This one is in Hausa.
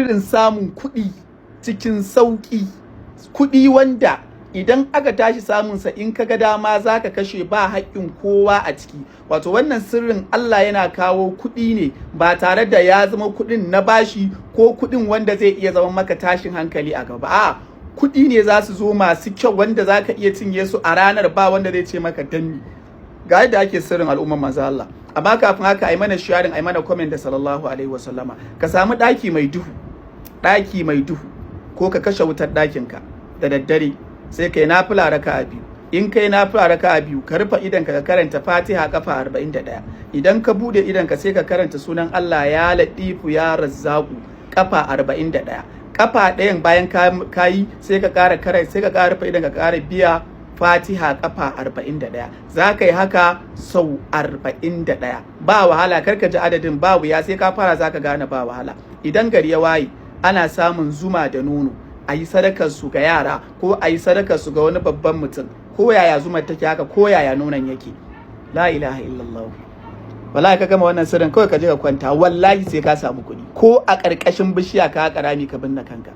Sirrin samun kuɗi cikin sauƙi, kuɗi wanda idan aka tashi samunsa, in ka ga dama za ka kashe, ba haƙƙin kowa a ciki. Wato wannan sirrin, Allah yana kawo kuɗi ne ba tare da ya zama kuɗin na bashi ko kuɗin wanda zai iya zama maka tashin hankali a gaba. A kuɗi ne za su zo masu kyau wanda za ka iya cinye su a ranar, ba wanda zai ce maka danni. Ga yadda ake sirrin, al'ummar manzo Allah. Amma kafin haka, ai mana sharing, ai mana comment da sallallahu alaihi wasallama. Ka samu ɗaki mai duhu, ɗaki mai duhu, ko ka kashe wutar ɗakinka da daddare, sai kai nafila raka'a biyu. In kai nafila raka'a biyu, ka rufe idan ka karanta Fatiha kafa 41. Idan ka bude idan ka, sai ka karanta sunan Allah ya Latifu ya Razzaku kafa 41. Kafa ɗayan bayan ka yi, sai ka ƙara kare, sai ka ƙara rufe idan ka, ƙara biya Fatiha kafa 41. Za ka yi haka sau 41. Ba wahala, kar ka ji adadin ba wuya, sai ka fara za ka gane ba wahala. Idan gari ya waye, ana samun zuma da nono, a yi sadakar su ga yara ko a yi sadakar su ga wani babban mutum. Ko yaya zumar take haka, ko yaya nonon yake. La ilaha illallah. Wallahi ka gama wannan sirrin, kawai ka je ka kwanta, wallahi sai ka samu kuɗi. Ko a ƙarƙashin bishiya ka haƙa rami ka binne kanka.